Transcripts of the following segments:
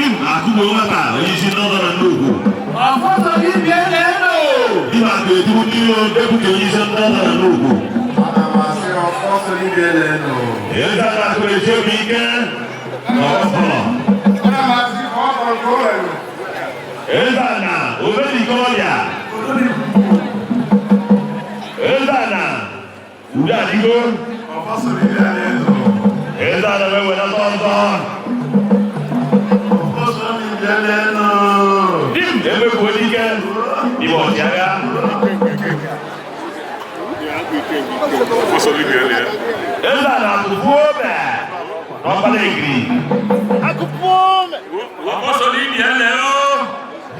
Dim Akụgbo nwata, onyeisi ndị ọzọ na Nnukwu. Dim Akụ Etigbu ndị iro, deputy onyeisi ndị ọzọ na Nnukwu. Eze a na-akụ esi obi ike n'ọkpọrọ. Eze a na omenike ọrịa. Eze a na udo adịgo. Eze a na ewelata ọzọ. Dim emegbuo dike ime ọchịagha. Eze a na-akụkwu obe n'ọkpara ekiri.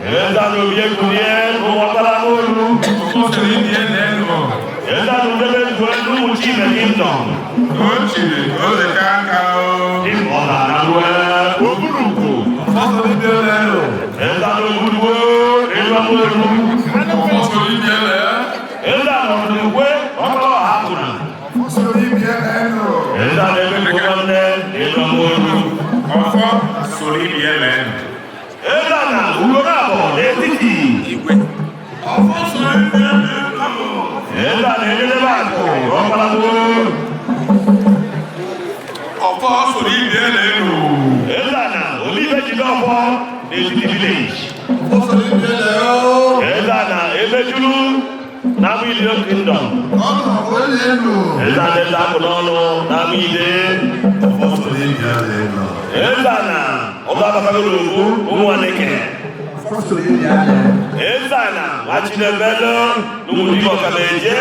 Eze a na obi ekulie n'ụmụ ọkpara n'olu. Eze a na udebe ndụ n'ụmụ Chime Kingdom. Dim ọ na-analue ogburugwu. Eze a na ogburugwu elu amụolu. Eze a na ọdụdugwe ọkpara ọha kwụna. Eze a na-eme nwanne elu amụolu. Eze a na ugboro abụọ n'etiti. Eze a na-enyedebe akụ ọkpara gboo. Eze a na obibe jide ọfọ n'etiti village. Eze a na emejulu na Amụ Kingdom. Eze a na-eze akụ n'ọnụ na Amụ Ide. Eze a na ọzọ abatagoro okwu ụmụ Aneke. Eze a na Nwachinebelu n'ụmụ dibịa ọkamaeje.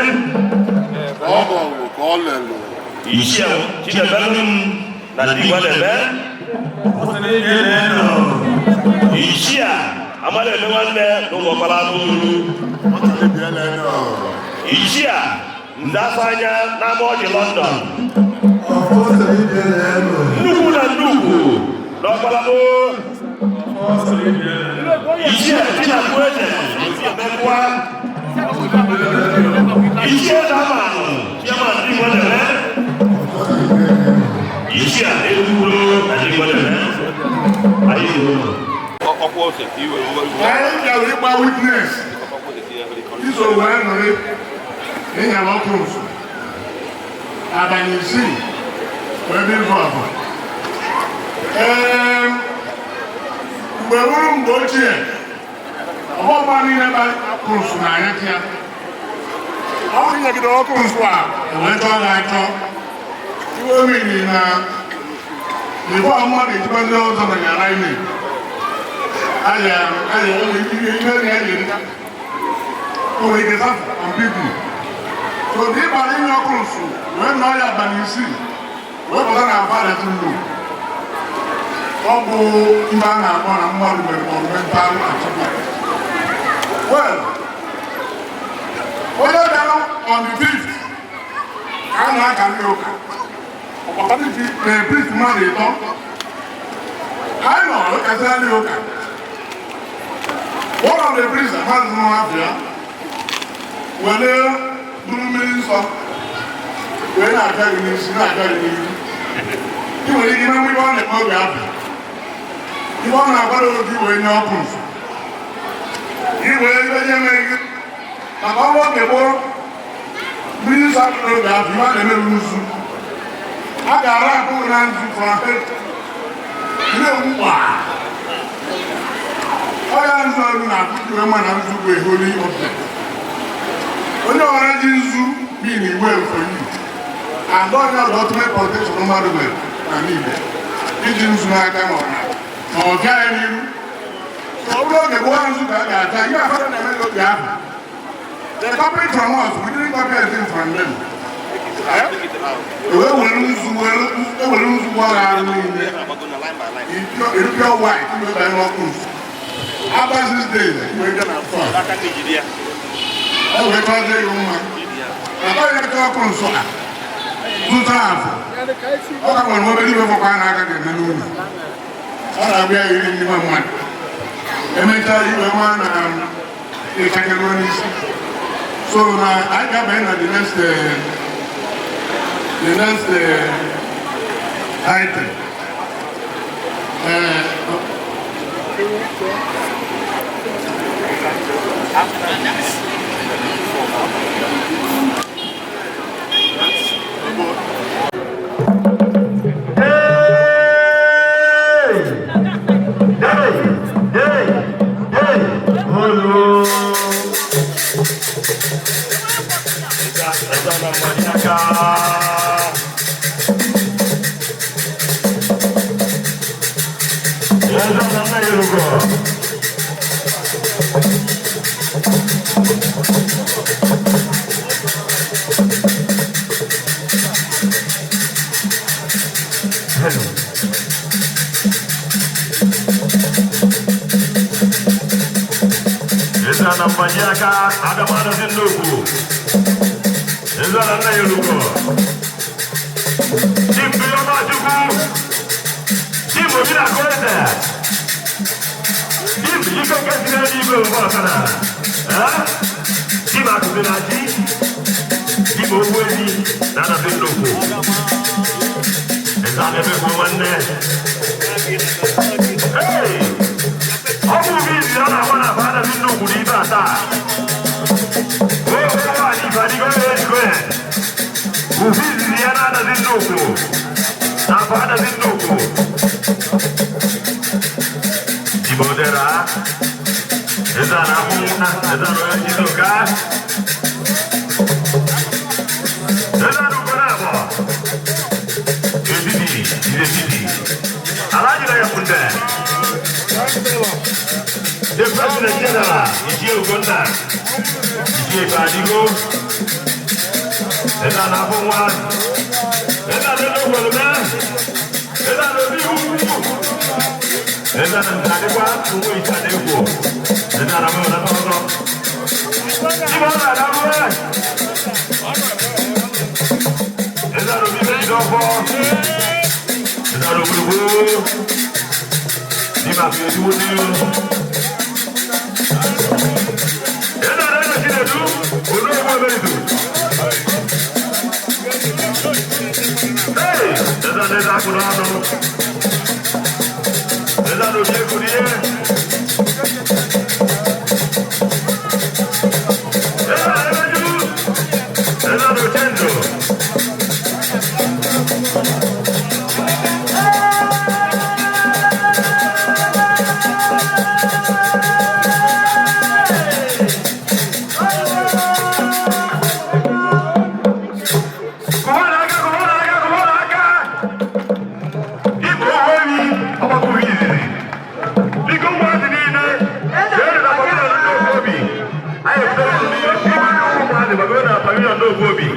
Ichie Chinebelu m na ndị Igbo. Ichie Amala eme nwanne n'ụmụ ọkpara n'olu. Ichie Nze Afọ Anya n'ama ọjị London. Nnukwu na nnukwu n'ọkpara gboo. Ichie Chinakwu Eze Emekwa. Ichie Damanụ, Chairman ndị Igbo na-eme. Ichie Ekwukwuru na ndị Igbo na-eme. Anyị dị ụlọ. Anyị bịara ịgba witness iso wee nọrị ịnyala ọkụ nso abalị 6 wee dị mfe ọbụ. Ee, mgbe ruru mgbe ochie, ọgbọgba niile ba ọkụ nso na-anya ya. Ọ bụrụ nyegide ọkụ nso a, wee chọọ ya achọ iwe mmiri na before mmadụ ejikwa ndị ọzọ na yara ime aya aya enwe ihe ihe ya ga-erita o nwere ike suffer completely. So dị ịgbara inye ọkụ nso wee nọọ ya abalị 6 wee pụta na afa nnukwu, ọ bụ ibe a na-akpọ na mmadụ mere monumental achievement. Well, onye bịara on the 5th ka a na-aka ndị ụka na priest mmadụ ịtọ anyị nọ kasịra ndị ụka. One of the priests, mmadụ nọ afọ ya, were buru mmiri nsọ wee na-apịa gị n'isi, na-apịa gị n'ihu. Ị nwere ike ime ibe ọ na-eme oge afọ ibe ọ na-agbara oge wee nye ọkụ nso iwee ibe nye mere gị maka ọnwa oge gboo. Mmiri nsọ adịghị oge afọ ibe a na-emerụ nzu a ga-ara akpụ na nzu from head na-enwu gbaa. Ọya nzu ọrụ na-akụkụ mma na nzu bụ a holy object. Onye ọra ji nzu mean well for you, and onye ọrụ ultimate protection mmadụ nwere na Igbo iji nzu n'aka ma ọ na ma ọ bịa ya n'iru. So ọ bụrụ oge gboo, nzu ka a ga-ata ihe afọdụ na-eme n'oge ahụ. They copied from us, we didn't copy anything from them. Wee were nzu, were nzu gwọrọ arụ niile pure white wee banye n'ọkụ nzu. After 6 days, wee bịa na fọ ọ wee chọzie gị mma maka onye chọọ ọkụ nso a zụta afọ. Ọ ka nwere obere ibe fọkwa n'aka ga-eme n'ụlọ ọ na-abịa iri n'ime mmadụ. Emechaa iwe nwa na ịchakeruo n'isi. So na anyị ga-abanye na the next item. Hey! Hey! Hey! Hey! Olu! Eze na mmanya aka. Eze na nna ya erugo. Hello. Eze na mmanya aka Adamu nnukwu. Eze na nna ya erugo. Chief Biloma Chukwu. Chief Obi na Kwete. Chief Ike Kesire n'igwe ugbu ọkara. Chief Akụzi na Ji. Chief Ogbuefi na Anazi nnukwu. Eze na emekwu nwanne. Hey! Ọ bụ obi izi ọ na-agba na akpa Anazi nnukwu n'ibe asaa. Wee wee nwaanyị ife adịgo ya ejikọ ya. Obi izizi ya na-anazi nnukwu. Na-akpa Anazi nnukwu. Jibodera. Eze a na-akwụ nwa, eze a na onye Chizoka. Eze a na ugo na-abọ. Etiti, etiti. Alhaji na Yakunde. The President General, Ichie Ugonna. Ichie Ifeadigo. Eze a na-akwụ nwa. Eze a na-ede Ogwolume. Eze a na-obi ukwu. Eze a na-adịkwa uwe ite adịkwu. Eze a na-amụ na ọzọ. Ibe ọ na-adabụ. Eze a na-obi megide ọfọ. Eze a na-ogburugbu. N'ime afọ ezigbo n'ihu. Eze a na-eze Chinedu, Onowu Emeritu. Hey! Eze a na-eze akụ n'ọnụ. Eze a na-obi egwu n'ihe. Eze a na-emeju. Eze a na-oche ndụ. Kụwa n'aka, kụwa n'aka, kụwa n'aka. Ịbụ onwe gị, ọgbakọ izizi. Biko ụmụazị niile, jeenụ na pavilion ndị Ofu Obi. Anyị ebutere unu n'ihe. Ibe ndị ụmụazị gbagoro na pavilion ndị Ofu Obi.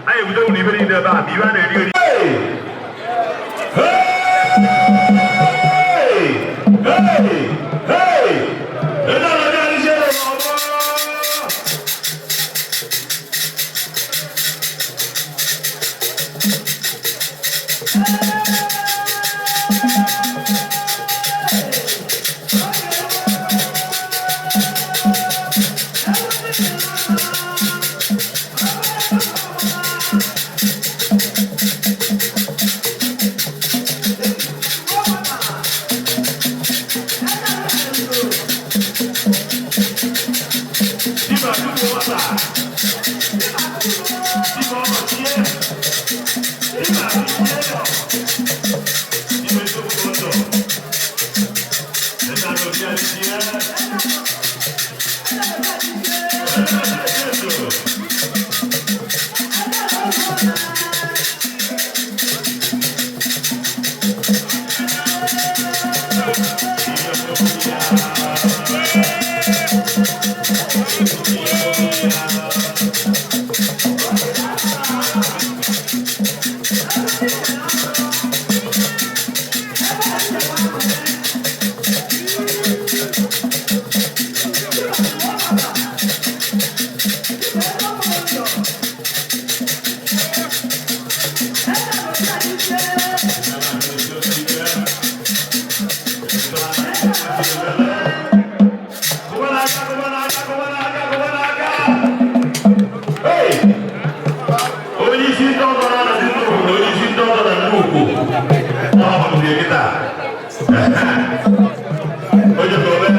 Anyị ebutere unu ibe niile ebe a, ma ibe a na-eri eri. Hey! Hey! Hey! Hey! Eze ala ndị anyị chere n'ọgbọ. Dima Chukwu nwata. Dima ọnọchie. Dima ahụihe. Dima eziokwu ndụ. Eze ala obi adịghị. Eze ndụ. Kụwa n'aka, kụwa n'aka, kụwa n'aka, kụwa n'aka. Hey! Onye isi ndị ọzọ na-anazi nnukwu na onye isi ndị ọzọ na nnukwu. Ọ hapụrụ ya kịta. Onye ka ome.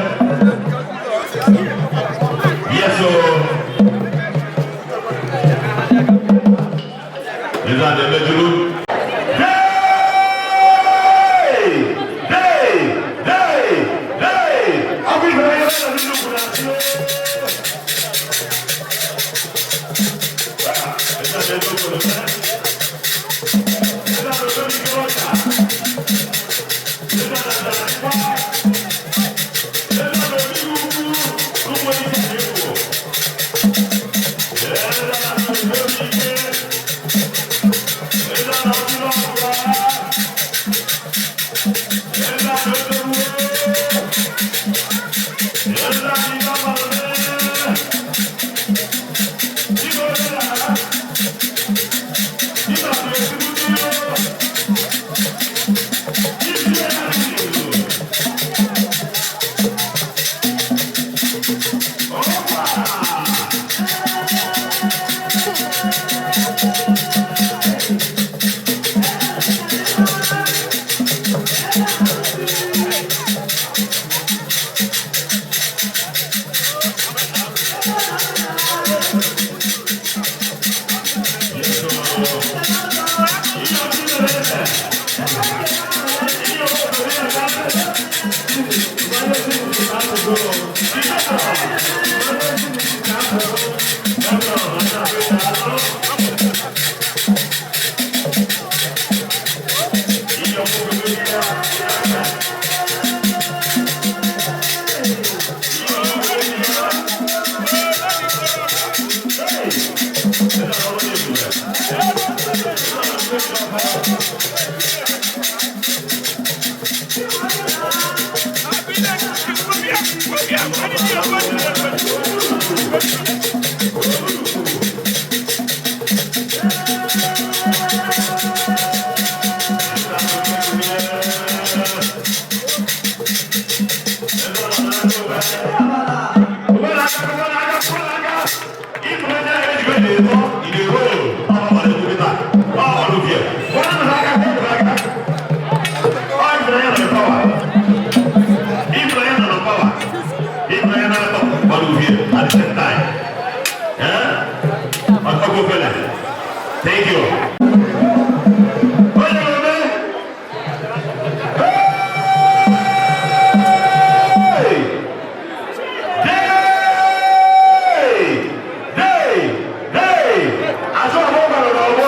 Thank you. Hey! Hey! Hey! Hey! Azụ ọgbọ gbara n'ọgbọ.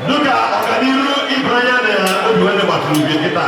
Dịka ọganihu ịbụranya na obi nwanne gbatụrụ ubie kịta.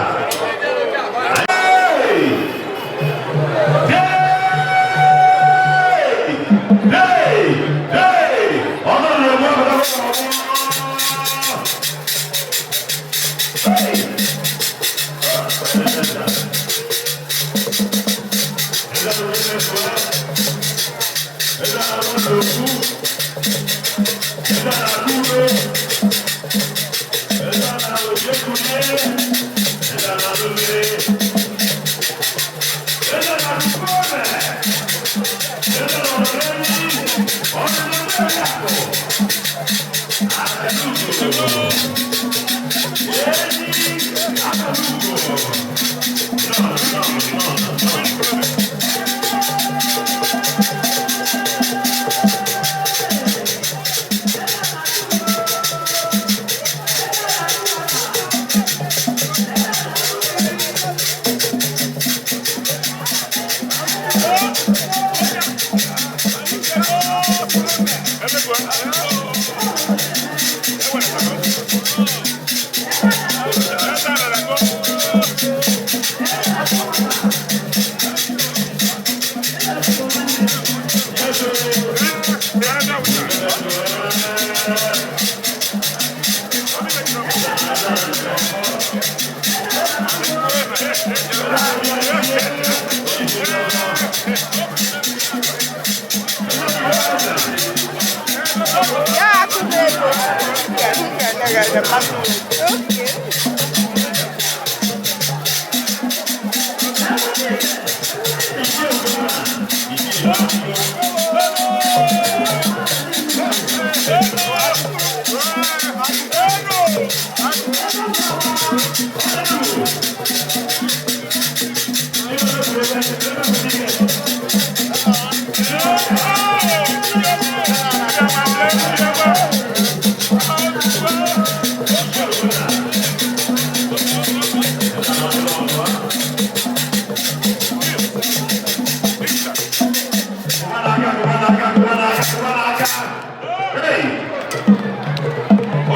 Okay.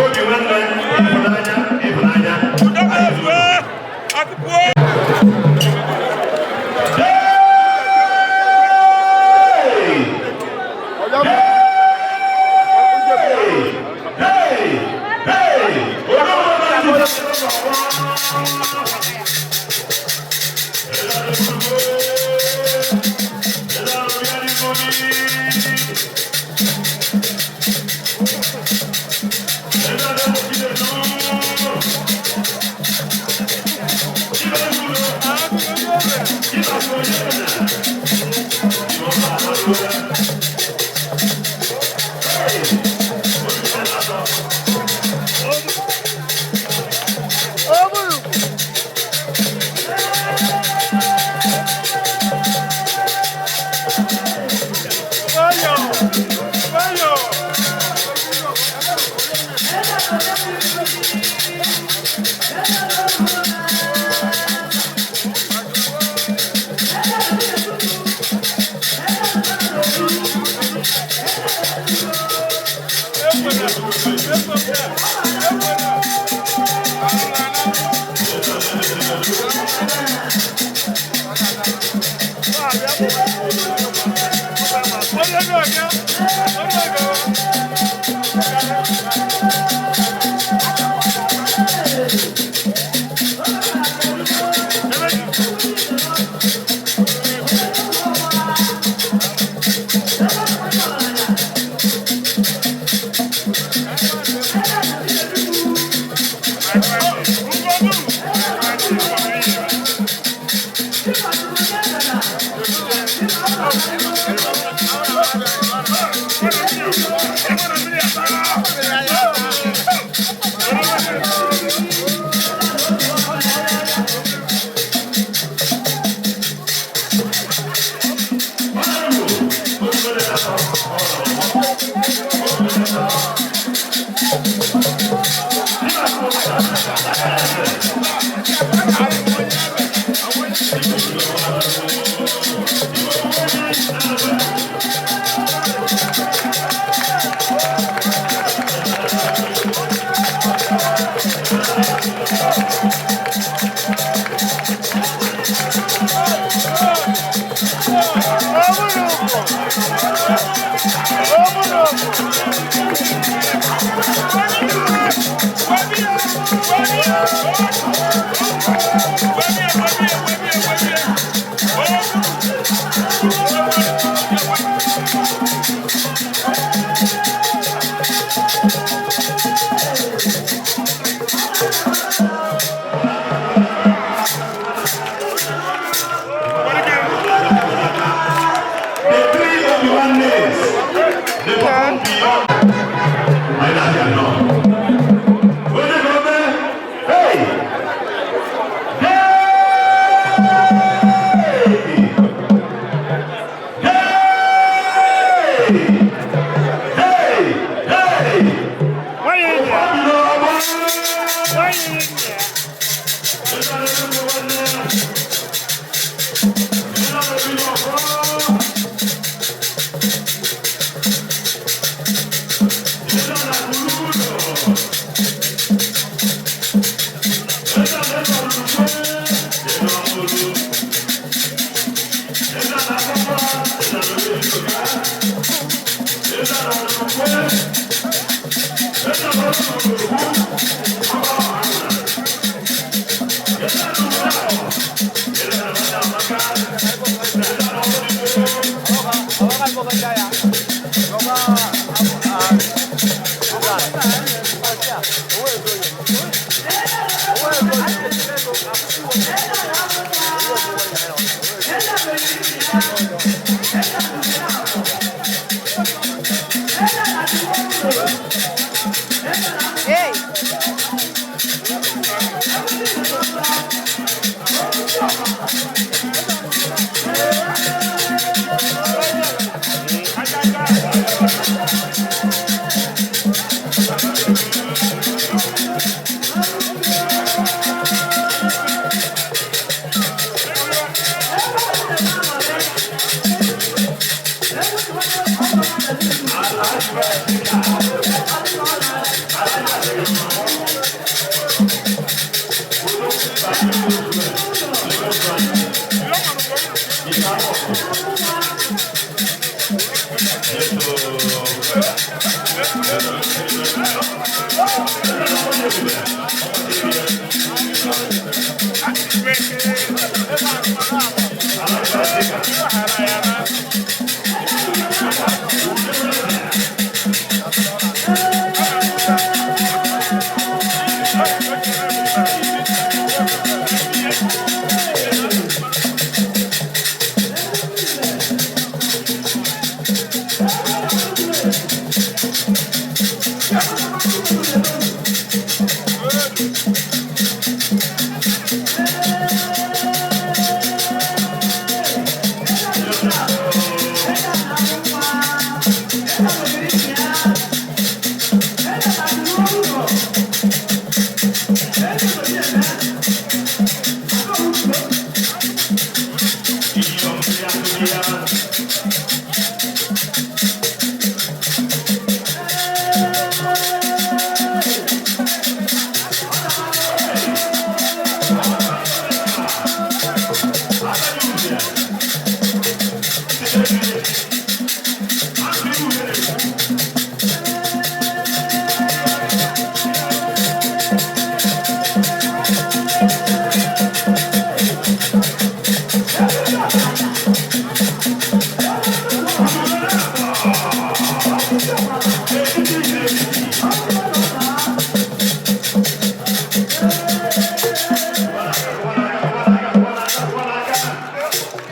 Obi nwanne, ịhụnanya, ịhụnanya. Hey! Hey! The three of you one names, they perform beyond. I don't know. Onye na-eme? Hey! Hey! Hey! Hey! Hey! Thank you. Hey!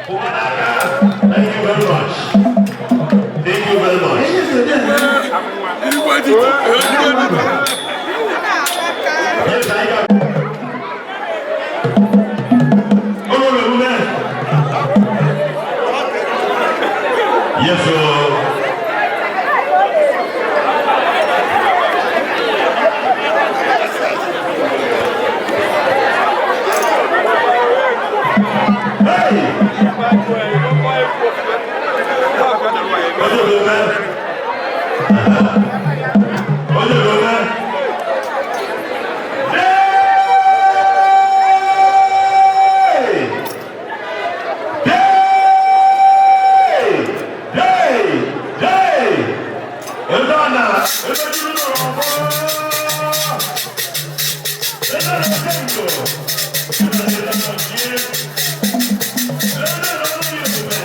Thank you very much. Thank you very much. Yes, I got. Oh, no, no, no. Yes, sir. Hey! Onye bụ ome? Onye bụ ome? Hey! Hey! Hey! Hey! Ebe a na ebe juru n'ọgbọ. Ebe a na-ete ndụ. Ebe a na-ete ndụ. Ebe a na-ete ndụ.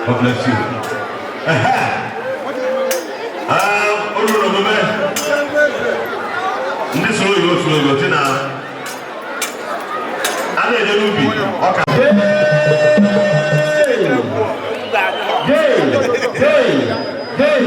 God bless you. Olùrọ̀ mi bẹ́ẹ̀. Ndị soro oyibo soro oyibo si na a na-eje n'ubi ọka. Hey! Hey! Hey!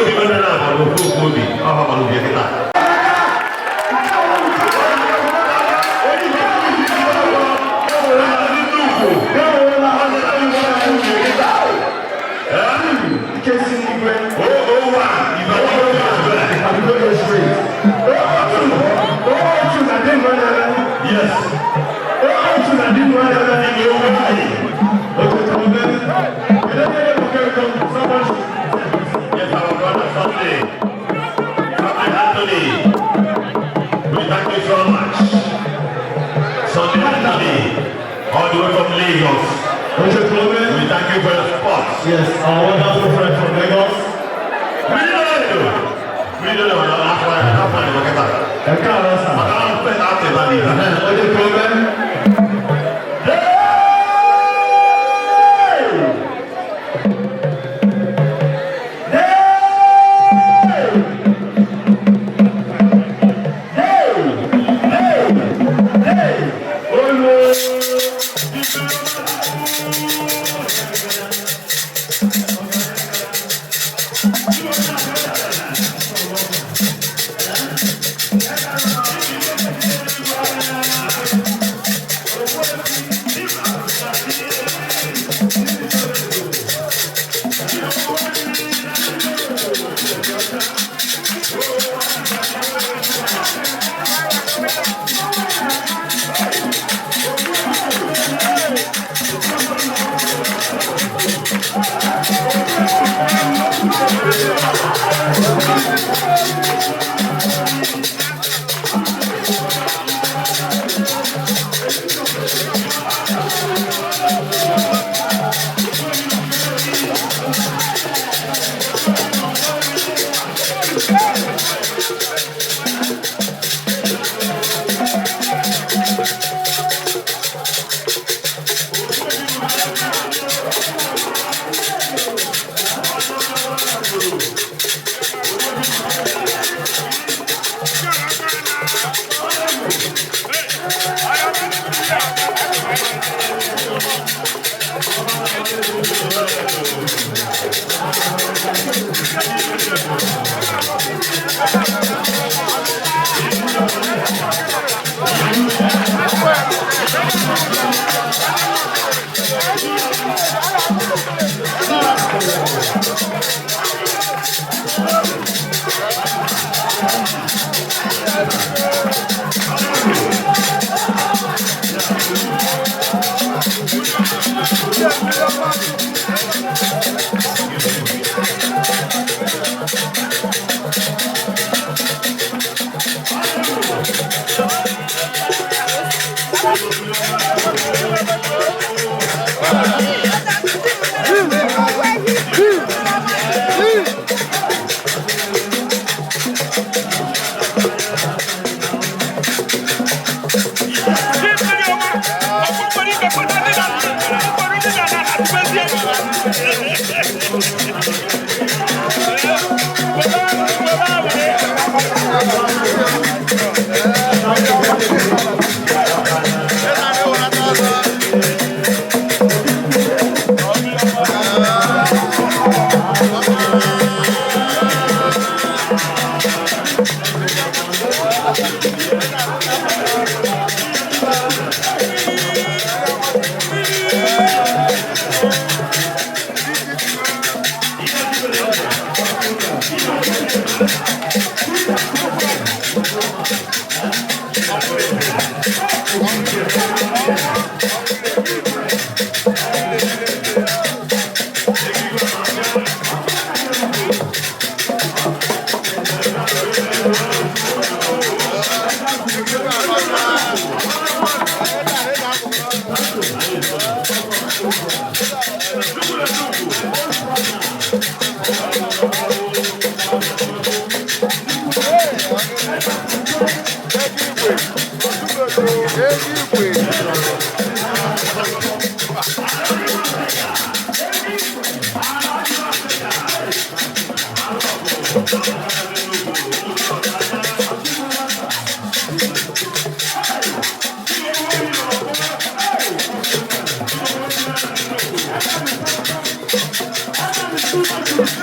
Obi onye na-abụ ofu ofu obi, ọ họrọ obi kịta. Yes, our brother Sunday. Sunday Anthony. We thank you so much. Sunday Anthony, all the way from Lagos. We thank you for your support. Yes, our wonderful friend from Lagos. We don't know. We don't know. That's why that's why we get that. Ẹ káàárọ̀ sà. But I'm fed up with that. Oye Kome. Thank you.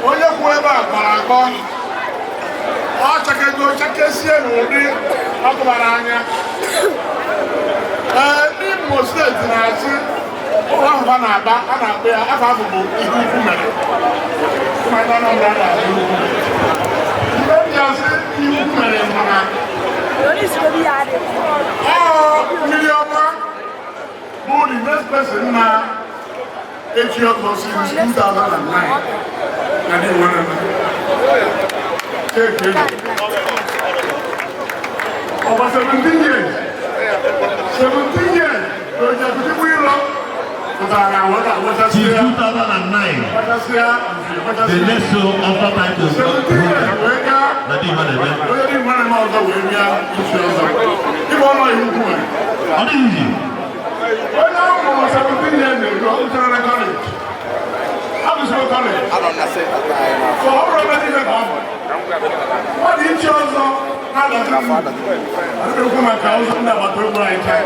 Onye kwu ebe a kpara akọ, ọ chakego chakesie n'ụdị ọ tụbara anya. Ee, ndị Imo Steeti na-asị ụlọ ahụ ha na-aba a na-akpọ ya afọ afọ bụ ihe ukwu mere. Ndị Anambra na-asị ihe ukwu mere. Ndị ndị asị ihe ukwu mere mana ọ mmiri ọma bụ the next person na echi ọkọ since 2009. Na dị nwere Take it. Over 17 years. 17 years. Since 2009, the next so after title 17 years. Na dị mmadụ eme. Onye dị mmadụ eme ọzọ wee bịa isi ọzọ. Ịbụ ọnụ iwu kwuru. Ọ dịghị izi. Onye ahụ mụrụ 17 years ago, ọ gụchara na college. Ọ gụsịrị college. So ọ bụrụ ebe niile ka ọ bụ. Ọ dị iche ọzọ na-adazi nnukwu. Adịghị ekwu maka ụzọ ndị agbata obi anyị taa.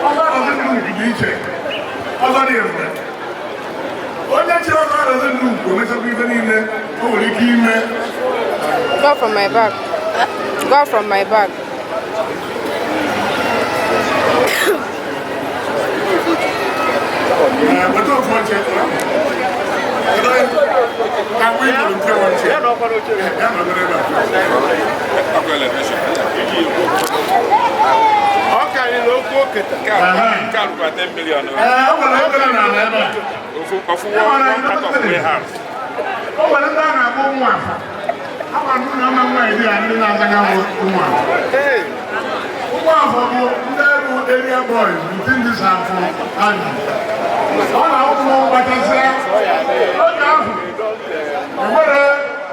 Ọzọ adazi nnukwu dị iche. Ọzọ dị ebube. Onye chiri ọzọ adazi nnukwu emechakwa ife niile o nwere ike ime. Go from my bag. Go from my bag. Weta ofu oche. Ka we volunteer one chair. Ya nọdụrụ ebe a. Ọ karịrị okwu oketa. Nke a rukwa 10 million. Ee, o nwere obere n'ala ebe a. Ofu ofu one part of warehouse. O nwere ndị a na-akpọ ụmụ afa. Ama ndị na ama nwaanyị dị ya ndị na-azaga ụmụ afa. Ụmụ afa bụ ndị bụ area boys within this afọ anyị. Ọ na-ụmụ gbachasịa. Oge ahụ, enwere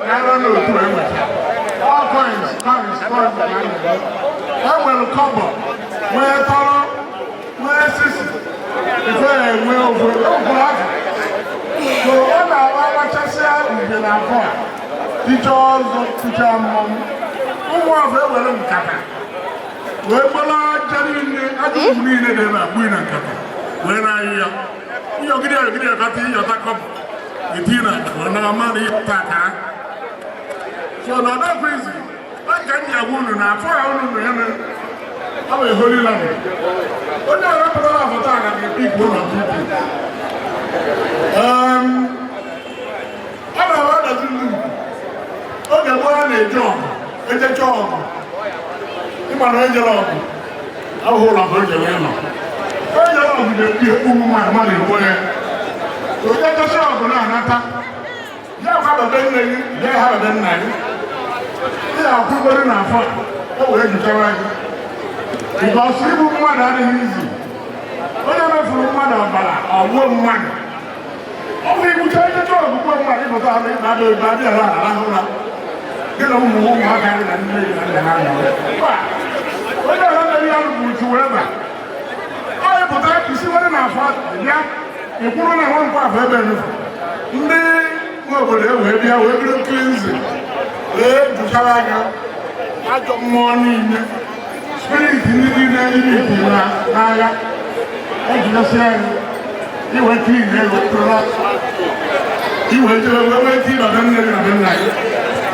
naira n'otu enweta. All coins, coins, coins. E nwere kọbọ, nwee tọrọ, nwee sisi, ife enwe ofe ofe afọ. So ọ na-awa agbachasịa uhie na afọ a, tichaa ọzọ, tichaa mmọnwụ. Ụmụ afọ ewere nkata wee gbara aja niile, aja ugwu niile dị ebe a, gbuo na nkata wee na-ayị ya. Ịyọgide ayọgide yakọta, ịyọta kọbọ etinye na akpa wee na ama na ịyọta akara. So na ọdọkwa izi ọ ka m ji agwa unu na afọ a unu nọ ya na ọ bụ holy land. Onye ọrụ pụtara afọ taa ga ga-epi ikwu na tupu ọ na-awa adazi nnukwu. Oge gboo, a na-eje ọgụ, ejecha ọgụ, ịma na ejere ọgụ ahụhụ ụlọ ka o jere ịnọ. Ejere ọgụ na-ekpu ekpu mmadụ, mmadụ egbuo ya. Onye jecha ọgụ na-anata ya, gwa bebe nne gị, bịa ha bebe nna gị, ị ga-akwụgoro n'afọ a, o wee juchawa gị, because igbu mmadụ adịghị izi. Onye mefuru mmadụ ọbara, ọgbuo mmadụ, ọ bụ igbucha ejecha ọgụ gbuo mmadụ, ịpụta ahụ ịkpa ebe abịa ala arahụ ụra, gị na ụmụ ụmụaka gị na nne gị na nna ha nọ. Mba, onye ọla mere ya bụ uchu wee ba ọ ịpụta isi were n'afọ bịa ịkwụrụ na nwa nkwọ afọ ebe enufu ndị nwe obodo e wee bịa wee bido cleansing, wee juchara aka ajọ mmụọ niile, spirit ndị niile iri na n'agha ejidesi anyị iwe clean ego tụrụ iwe jebe wee wee tii na be nne gị na be nna gị.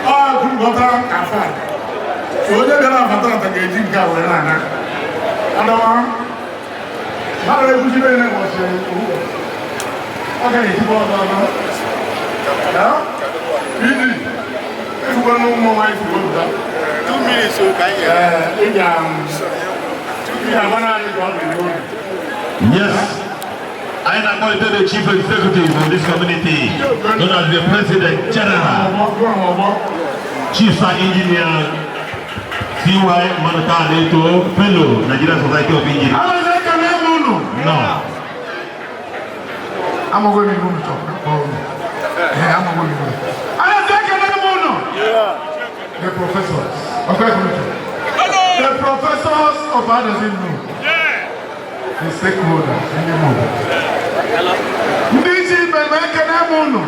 Ọ gụgọta afọ a. So onye bịara afọ tata ga-eji nke a wee na-ana adawa mmadụ ekwuchibe ya ụbọchị ọ ga-ejikwa ọzọ ọzọ iji ekwukwe na ụmụ nwaanyị si wepụta. 2 minutes o ka anyị nyere. Ee, ị ga-agwa naanị ka ọ dị n'obi. Yes. I am appointed the chief executive of this community, known as the President General, Chief Sir Engineer C.Y. Manuka Aneto, Fellow, Nigerian Society of Engineers. Alaeze, ekele m unu. No. Amaghị m ihu unu chọrọ ka kpọọ unu. Ee, amaghị m ihu unu. Alaeze, ekele m unu. The professors. Okay, the professors of Adazi-Nnukwu. The stakeholders, ndị mmadụ. Ndị isi ibe m, ekele m unu.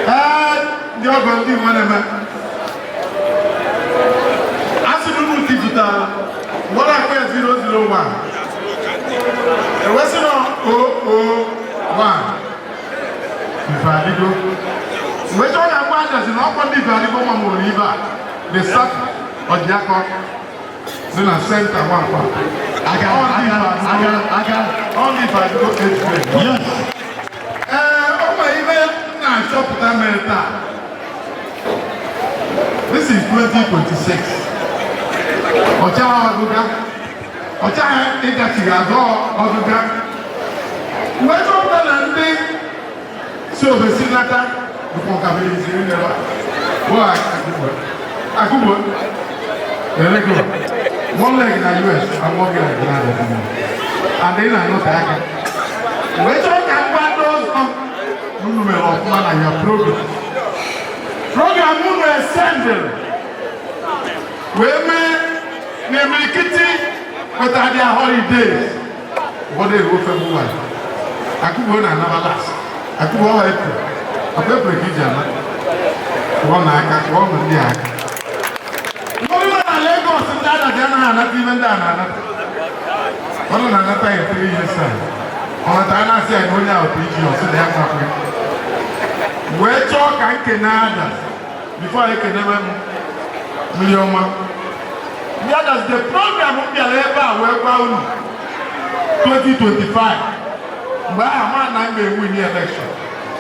Ee, ndị ọgọ, ndị nwe na-eme. A sị na unu tipụtara nwere akpa 001. Ewesị na 001. Ife adịgo. Mgbe chọọ ya gwa Adazi na ọkwa ndị ife adịgo ma mụrụ ibe a. The Saki Ọjịakọ dị na center Nwankwa. Aga, aga, aga, aga. Ọ ndị ife adịgo age grade. Yes. Ee, o nwere ibe m na-achọpụta mere taa. This is 2026. Ọchagha ọgụga. Ọchagha ịgachighị azụ ọgụga. Mgbe chọpụta na ndị si ofesi nata bụkwa ọkabere isi n'ebe a. Bụ Akụgbo. Akụgbo. Elego. One leg na US and one leg na Canada. And ị na-anọte aka. Mgbe chọọ ka m gwa ndị ọzọ unu mere ọfụma na ya program. Program unu esendịrị wee mee na imirikiti nwetara their holidays. Ụfọdụ eruo February. Akụgbo na-anaba last. Akụgbo ọha April. Akwa April ka iji ama. Kụọ na aka, kụọ na ndị aka. Ụfọdụ nọ na Lagos, ndị Adazi anaghị anata ibe ndị a na-anata. Ụfọdụ na-anata ya 3 years time. Ọ natara na-asị ya na onye ahụ PG, ọsị na ya nwakwe. Wee chọọ ka nkene Adazi before anyị kenebe m mmiri ọma. Ndị Adazi, the program m bịara ebe a wee gwa unu 2025, mgbe ahụ ma na m ga-ewin election,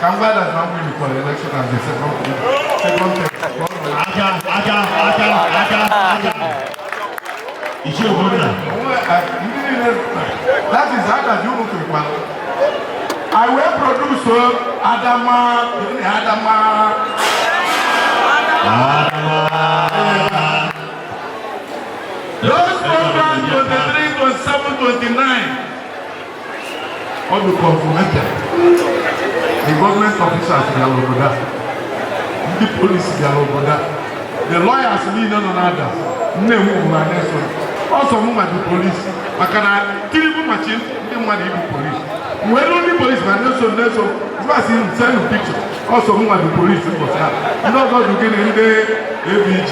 ka m gwa Adazi na m win for election as the second term. Aka, aka, aka, aka, aka. Ichie Ogbonna. Ndị niile, that is Adazi unu kekwara. I will produce Adama, Adama. Adama. Those programs 23, 27, 29, all the confirmation. The government officers bịara obodo a. Ndị polisi bịara obodo a, the lawyers niile nọ n'Adazi nne-enwe na na-eso ọsọ mụ ma dị polisi, maka na Tinubu machi ndị mmadụ ibu polisi wee lụ ndị polisi ma na-eso na-eso masị send picture. Ọsọ mụ ma dị polisi mbọsị ahụ, ndị ọzọ dị gịnị, ndị ABG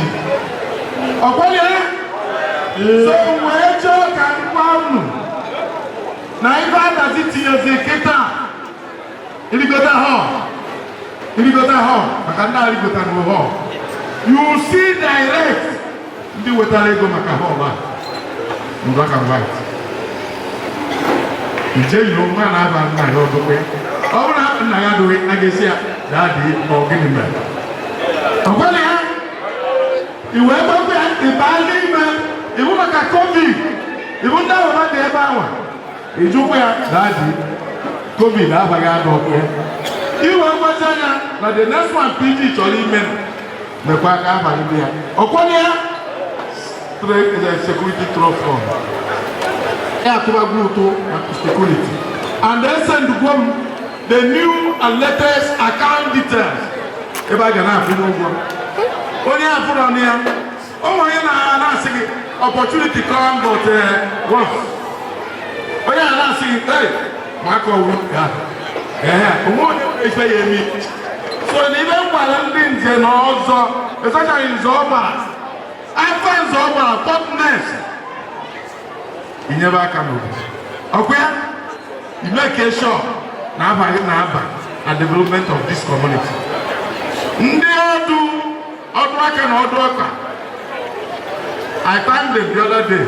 ọkwanye. So wee chọọ ka m gwa unu na ife Adazi tinyezi kịta irigota hall, irigota hall, maka ndị arigotara hall, you see direct ndị wetara ego maka hall a in black and white. Nje yiri nwa na-aba nna ya ọdụkwe, ọ bụrụ na nna ya adịghị, a ga-esi ya daddy, ọ gịnị mere? Ọ gwala ya i wee gbakwa ya ịbaa n'ime iwu maka COVID, iwu ndị ahụ dị ebe ahụ, ịjụkwa ya, "Daddy, COVID abaghị ada ọkụ ya?" Iwe mgbazi anya na the next one PG chọrọ ime, mekwa aka abaghị dị ya ọkwanye ya security trust fund ya atụbagwu ụtụ maka security, and then send gwo m the new and latest account details ebe a ga na-akwụ ụgwọ. Onye afụrụ ọnụ ya, o nwere onye na-asị gị, "Opportunity come but once." Onye a na-asị gị, "Hey, ma aka ọwụ ya ee onwe onye nwere ife ya eme." So na ibe m gwara ndị nze na ọzọ, especially nze ọgbara afọ, nze ọgbara topness, inyebe aka n'obodo ọkwa ya, you make sure na abaghị na-aba na development of this community. Ndị ọdụ ọdụ aka na ọdụ ọka, I thanked them the other day.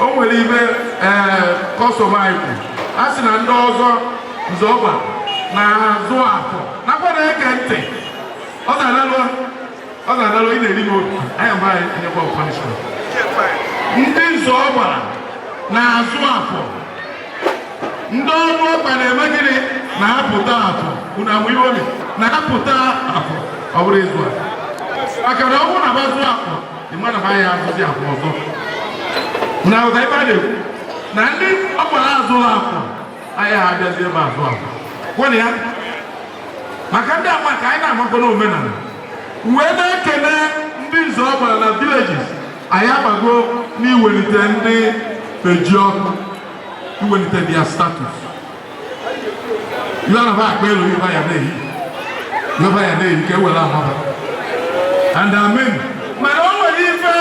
O nwere ibe ee customer anyị kwu, a sị na ndị ọzọ nzọgba na-azụ afọ nakwa na-ege ntị. Ọ na-analụ, ọ na-analụ, ị na-eri m obi anyị mgbe anyị enyekwa punishment. Ndị nzọgba na-azụ afọ, ndị ọrụ ọkpa na-eme gịnị? Na-apụta afọ. Unu amụ ihe omi na-apụta afọ, ọ bụrụ ịzụ afọ, maka na ọ bụrụ na bazụ afọ, ịma na ya azụzi afọ ọzọ. Unu aghọta ebe a na-ekwu na ndị ọgbara azụrụ afọ anyị ha abịazi ebe azụ afọ kwena ya, maka ndị ama ka anyị na-amakwa n'omenala wee na-ekele ndị nze ọgbara na villages. Anyị agbago n'iwelite ndị peji ọkụ, iwelite their status. Ihe na akpa elu, ihe ya na-eyi, ihe ya na-eyi ka e were amaba and amen. Mana o nwere ife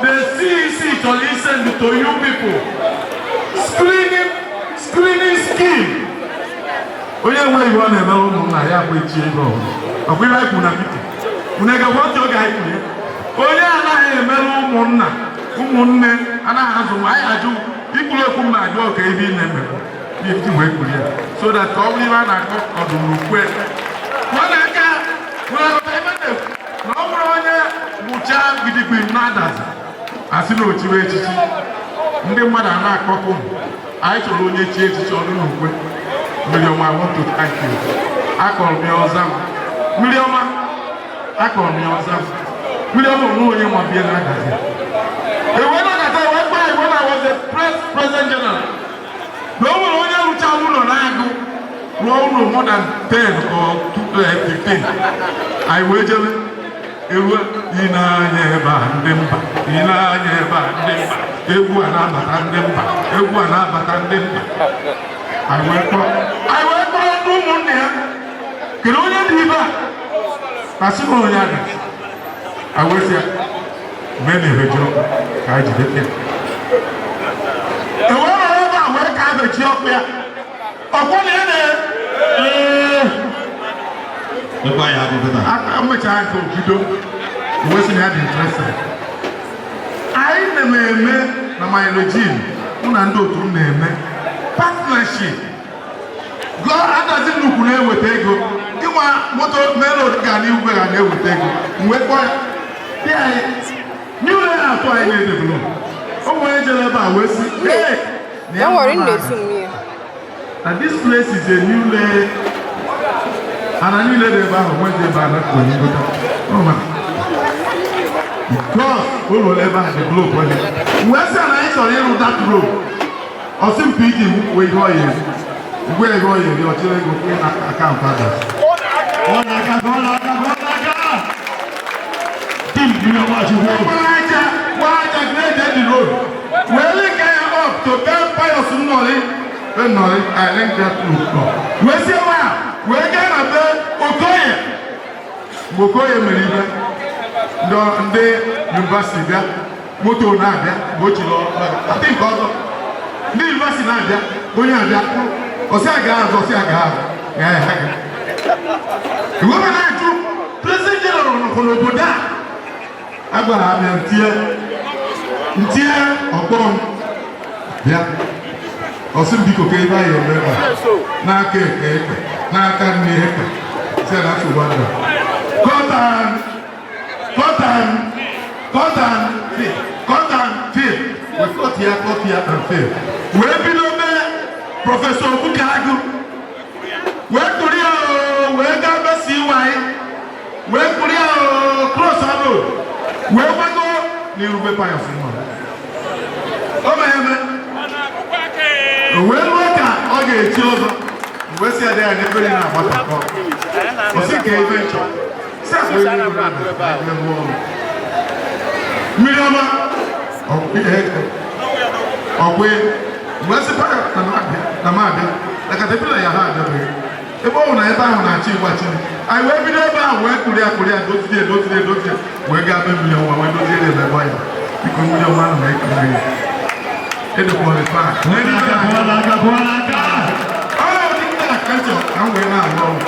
the CEC chọrọ isend to you people, screening scheme. Onye nwe ihe ọ na-emere ụmụnna ya bụ echi ego ọbụla ọkwa ihe anyị kwuru na meeting. Unu egekwa ntị oge anyị kwuru ya? Onye anaghị emere ụmụnna, ụmụnne anaghị azụ nwa anyị ajụ ikwuru okwu mma, ajụ ọka ihe ị na-eme ihe ji wee kwuru ya, so that ka ọ bụrụ ihe a na-akọ ọdụmrukwe ọ na-aka nwere ebe na-ekwu na ọ bụrụ onye gwụchaa gidigidi na-adazi asị na ochiwe echichi, ndị mmadụ a na-akpọkụ m. Anyị chọrọ onye chi echichi ọdụ n'ukwe. Mmiri ọma, I want to thank you. Akọrọ m ya ọza m, mmiri ọma, akọrọ m ya ọza m, mmiri ọma onwe onye nwa bie na-agazi ewe nakọta ewe gba when I was the president general, na o nwere onye rụchara ụlọ na-agụ rụọ ụlọ more than 10 or 15. Anyị wee jebe eruo ị na-anya ebe a, ndị mba ị na-anya ebe a, ndị mba egwu a na-abata, ndị mba egwu a na-abata, ndị mba. Anyị wee kpọrọ ndị ụmụnne ya, kedu onye dị ibe a? Asị na onye agazi. Anyị wee sị ya mee na ebeji ọkụ ka anyị jide ya. E wee nọrọ ebe a wee ka abeji ọkụ ya ọkwọ na ya na ee. Ekwe anyị akụkọ taa. Aka mechaa nke obido wee sị na ya dị interested. Anyị na-eme na my regime, mụ na ndị otu m na-eme partnership. Gụọ Adazi nnukwu na-eweta ego ịnwa moto main road ga n'ihu ga na-eweta ego. M wee kpọọ ya dị anyị new layout anyị na-edevelop. O nwere jere ebe a wee sị, "Hey, na ya Don't worry, nọ nne na-aga." tu me. Na this place is a new lay ana niile dị ebe ahụ nwezi ebe a na-akpọ ngota. Oh my God, ụlọ ebe a develop onye wee sị na anyị chọrọ ịrụ that road. Ọsị m PG wee ihe ọ ya eri, mgbe ego ọ ya eri, ọ chịrị ego kwụnye na akaụntụ Adazi. Kụọ n'aka, kụọ n'aka, kụọ n'aka. Team mmiri ọma Chukwu. Gbaa aja, gbaa aja, grade the road wee link ya up to be Pius Nnọrị, be Nnọrị. I link that road up wee sie ebe a wee gaa na be Okoye. Mgbe Okoye mere ibe ndị university bịa, moto na-abịa, mgbe o chiri atị nke ọzọ, ndị university na-abịa, onye abịa, ọsị aga azụ, ọsị aga azụ ya ya aga. Iwe na-ajụ president general nọkwa n'obodo a. A gwara m ya ntie ntie ọkpọ m bịa, ọsị m biko, ka ebe anyị eme ebe a n'aka ekpe ekpe n'aka nne ekpe si na nsogbu adịrọ. Cut and cut and cut and fill, cut and fill. We cut here, cut here and fill, wee bido mee Professor Obukagu, wee kụrụ ya oo, wee gaa be CY, wee kụrụ ya oo, cross road, wee gbago n'irube Pius nọ. O mere eme o wee ruo ka ọ ga-echi ọzọ mgbe si adị ya n'ebe na-agbatakọ, ọ sị ka ebe nchọ si akpa ebe ego na-ada ebe ọrụ mmiri ọma ọkwe. Mgbe sị Pius na m abịa na caterpillar ya, ha abịabeghị ebe ọ bụ na ebe ahụ na-achọ ịgbachi. Anyị wee bido ebe ahụ wee kụrụ ya, kụrụ ya, dozie, dozie, dozie, wee gaa be mmiri ọma, wee dozie ebe ebe ya. Biko, mmiri ọma ahụ na-ekele ya edekwalifa. Kụọ n'aka, kụọ n'aka, kụọ n'aka. Ọ dị ndị na kachọ ka m wee na-arụ ọrụ.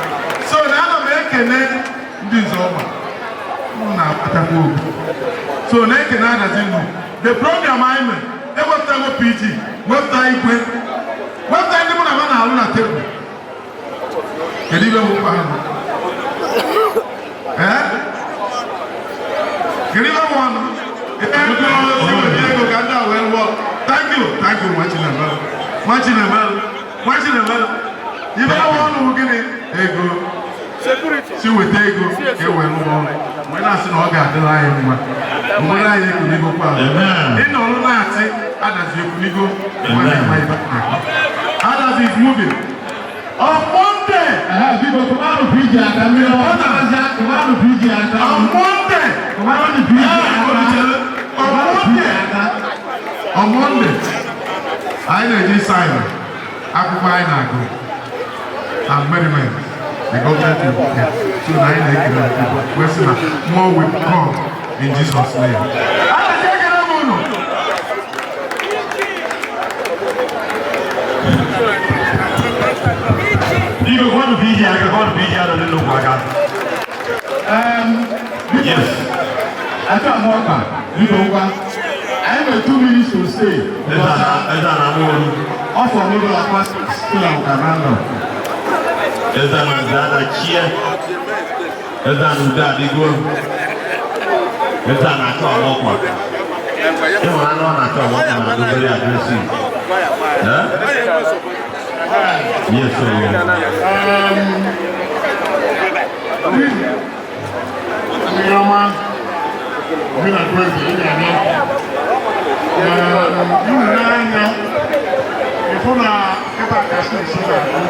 So na ana m ekene ndị nze ọma m na-akpatakwa obi, so na-ekene Adazi Nnukwu. The program anyị mere, ewepụtago PG, wepụta igwe, wepụta ndị mụ na ha na-alụ na tebụl. Kedu ibe bụ mkpa ha? Ee, kedu ibe bụ ọnụ ego ego ka ndị a wee rụọ? Thank you, thank you. Nwa Chinemelu, nwa Chinemelu, nwa Chinemelu. Ibe bụ ọnụ bụ gịnị? Ego. Si weta ego ka e wee rụọ ọrụ, wee na-asị na ọ ga-adịrị anyị mma. Obodo anyị ekwunigo kwa. Amen. Ịnọrụ na-asị Adazi ekwunigo. Adazi is moving. On Monday, Biko, kụmanụ PG aka, mmiri ọma. Kụmanụ PG aka. On Monday, Kụmanụ PG aka. on Monday, on Monday, anyị na-eji sign akwụkwọ anyị na-agụ and merriment. The government will be here. So na anyị na-ekele people wee sị na more will come in Jesus' name. Adazi, ekele m unu. Biko, kụmanụ PG aka, kụmanụ PG aka, ndị nnukwu aka. Yes. Aka m ọkpa, biko ngwa. Anyị nwere 2 minutes to stay. Eze a na-amụ olu. Ọ fọrọ n'ụlọ akwa so na ụka na ndụ. Eze na nze adachie. Eze na udo adịgo. Eze a na-achọ ọmọkwa. Ịhụrụ anụ ọ na-achọ ọmọkwa na-adị very aggressive. Eh? Yes, sir. Mmiri ọma bi na kwezi ị ga-abịa unu n'anya ịfụ na kịta kasị esi na-adị.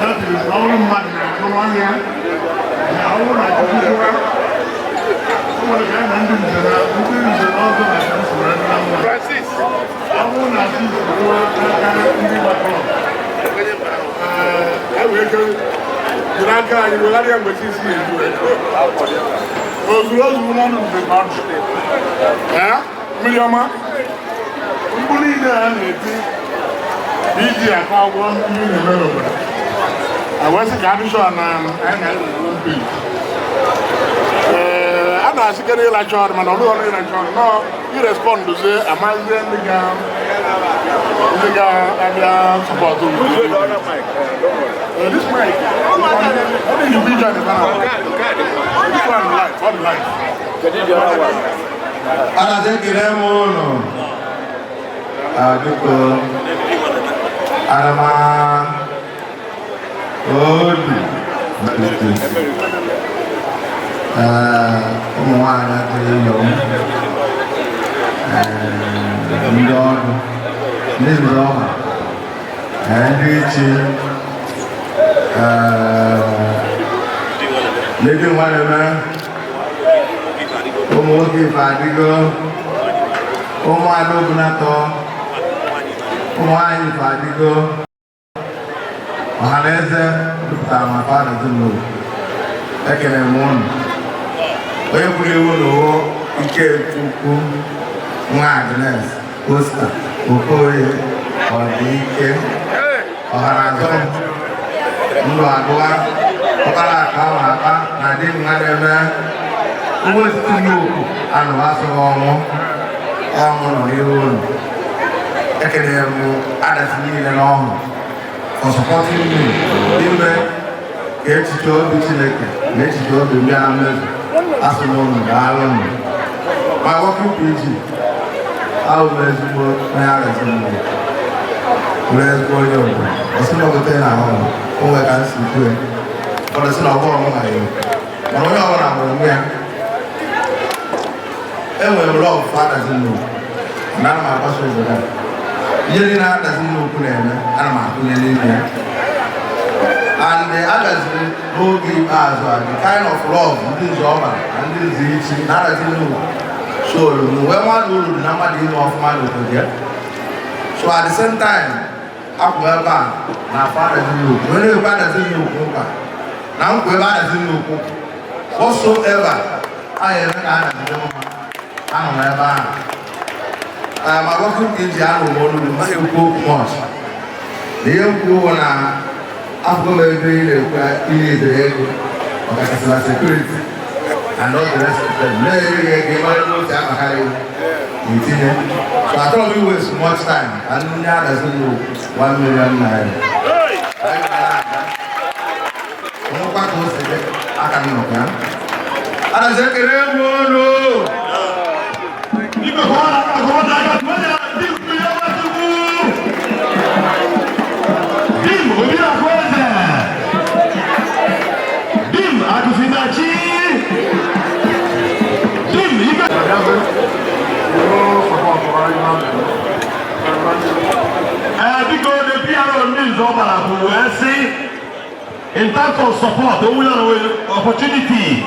That is, ọrụ mmadụ na-akụ n'ọhịa na ọrụ na chukwukwa o nwere ka anyị na ndị nze na ndị nze na ọzọ na usoro na mma. Ọ bụrụ na chi ruo n'aka ndị gbakọrọ e wee ike jiri aka anyị wegharịa mgbe chi si eju ozuru ozuru n'ọnụ nze ka ọ dị. Ee, mmiri ọma, mkpu niile a na-eti iji akọ ọgwọ ndị na-eme n'obodo a, wee sị ka adịshọ na anyị na-enwe mpi. Ee, a na-asịkarị ịlacha ọrụ, mana ọ bụghị ọrụ ịlacha ọrụ nọọ irespondụzie, amazie ndị ga-abịa support. This mic, ọ dị njikwa ije adịba na this one live, ọ dị live. Adazi, ekele m ụnụ. Biko, ana m odu ụmụ nwanyị atụrụ ịyọ m, ndị ọrụ, ndị nze ọma, ndị ichi. Ndị nwanne, ụmụ nwoke ife adịgo, ụmụada Ogunatọ, ụmụ nwanyị ife adịgo, ọha na eze jupụtara ma fa na ezinụlọ. Ekele m unu. Onye kwuru iwu na owo Ikechukwu nwa Agnes Oscar Okoye Ọdịike ọharazọ ndụ agụwa ọkpara akpa ahụ akpa na di nwa na-eme ụgbọ etiti nnukwu anụ asụghị ọnwụ ọnwụ nọ n'ihu unu. Ekelere m Adazi niile n'ọhụ for supporting me ime ka echiche obi Chineke na echiche obi m bịa na mmezu. Asị m unu daalụ nụ. My working PG, ahụ m ezigbo onye Adazi nnukwu, bụrụ ezigbo onye obodo. Ọsị na ogote na ahụ o nwere ka m si kwue, ụfọdụ sị na ọ bụrụ mụ na ya, mana onye ọbụla nwere onwe ya. Enwere m love for Adazi nnukwu na ana m agbaso obodo a. Ihe niile Adazi nnukwu na-eme, ana m atụnye n'ime ya. And Adazi n'oge ikpeazụ a, the kind of love ndị nze ọba na ndị nze ichi na Adazi nnukwu showru m wee mmadụ uru dị na mmadụ ime ọfụma n'obodo ya. So at the same time, akwụ ebe a na afọ Adazi nnukwu wee na-ekwe Adazi nnukwu nkwa na nkwa ebe Adazi nnukwu whatsoever a ga-eme ka Adazi dị mma, anọ m ebe ahụ. Ma working PG, anụ m olu m naghị ekwu okwu much na ihe nkwu bụ na afọ m ebe ị na-ekwu ihe idere ego, ọkachasị na security and all the rest of them na-erighị ego. Ịmara ebe otu akpakarị itinye. So achọrọ m waste much time ka ndị Adazi nnukwu ₦1 million. Anyị ga na-aga nwekwa ka o si dị aka nnọkọ ya. Adazi, ekele m unu. Biko, kụọ aka, kụọ aka, tụọ ya, di mmiri ọma Chukwu. Dim Obi Akweze. Dim Akụsinachi. Dim Ibe. Ee, biko, the PRO ndị nze ọbara bụ wee sị, in terms of support, o nwere opportunity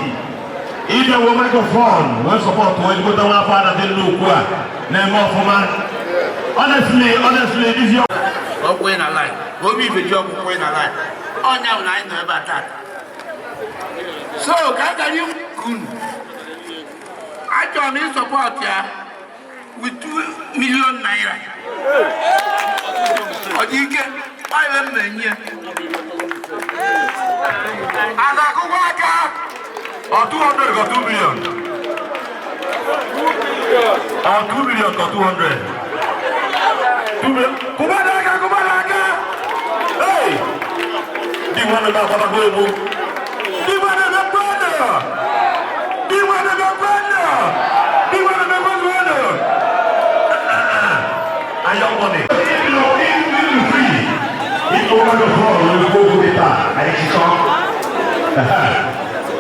ịbịa wee microphone wee support wee jigote nwa afọ Adazi nnukwu a na-eme ọfụma. Honestly, honestly, this your Ọ kwụnye na line ka obi ife ji ọkụ kwụnye na line ọnya bụ na anyị nọ ebe a tata. So ka a gara ikwu unu, achọrọ m ị support ya with ₦2 million. Ọ dị ike gbalị m enye ya a na-akụkwa aka. Or 200 or 2 million? Or 2 million or 200? 2 million. Kubadaka, kubadaka! Hey! Di wana na baba gobo. Di wana na bwana. Di wana na bwana. Di wana na bwana. Ayo money. Free. Iko microphone, we go go kita. Ayo kita.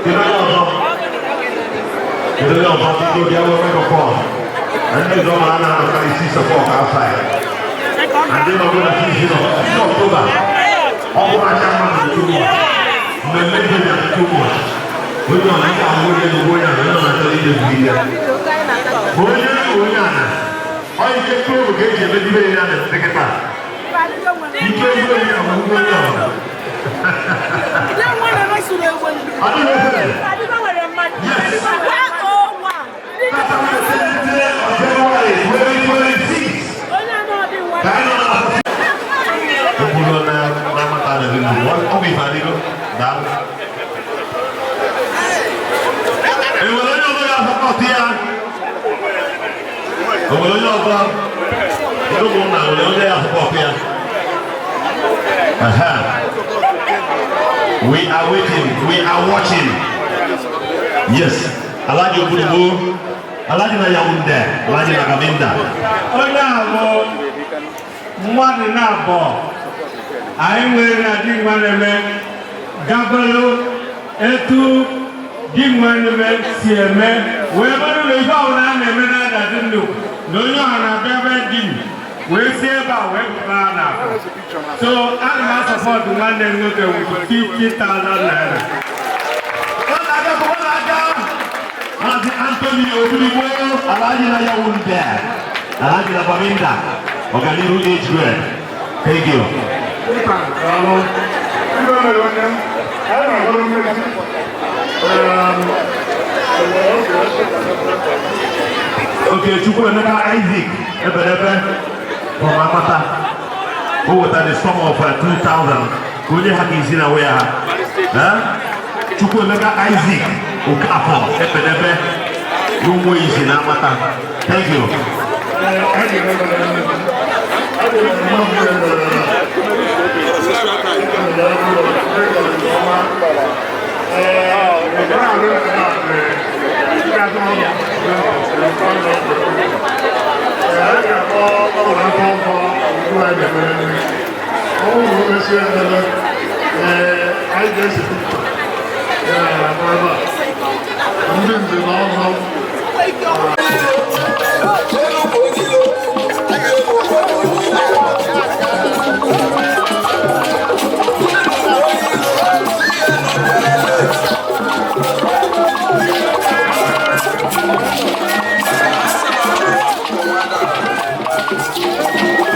Kedu onye ọzọ? Kedu onye ọzọ? Biko, bịa wee microphone. Ndị ọzọ ma a na-anọkarị 6 o'clock outside. And ndị ọbụla si October. Ọ bụrụ aka mmadụ too much. Mmemme dị na too much. Onye ọ na-aga ahụ onye bụ onye a onye ọ na-achọ ije bụ ihe. Ma onye onye a na ọ ike klọbụ ka eji emezibe ya na nkịta. Ike egwu onye a bụ onye ọbụla. Ọ dịghị efere. Yes. January 2026. Ka anyị nọ na obodo na na-amata na ezinụlọ. Ọ bụ ife adịgo. Daalụ. Enwere onye ọzọ ga-a support ya? O nwere onye ọzọ? Ndị ụmụnna, nwere onye ga-a support ya? Aha. We are waiting, we are watching. Yes, Alhaji Ogbunigbo, Alhaji na Yaounde, Alhaji na Gaminda. Onye a bụ mmadụ na-abụọ anyị nwere na di nwanne gabelu etu di nwanne si eme wee bụrụ na ife ọbụla a na-eme na Adazi nnukwu na onye ọha na-abịa be di m wee si ebe a wee pụta na afọ. So ana m a support nwanne m nwoke with ₦50,000. Maazị Anthony Obidigbo, Alhaji na Yaounde, Alhaji na Baminda, Ọganiru age grade. Thank you. Okay, Chukwuemeka Isaac Ebedebe from Amata. O wetara the sum of 2,000 ka onye ha ga-esi na wee ha. Eh? Chukwuemeka Isaac Okafor Ebedebe n'ụmụ isi na Amata. Thank you. Ndị nze na ọzọ. Thank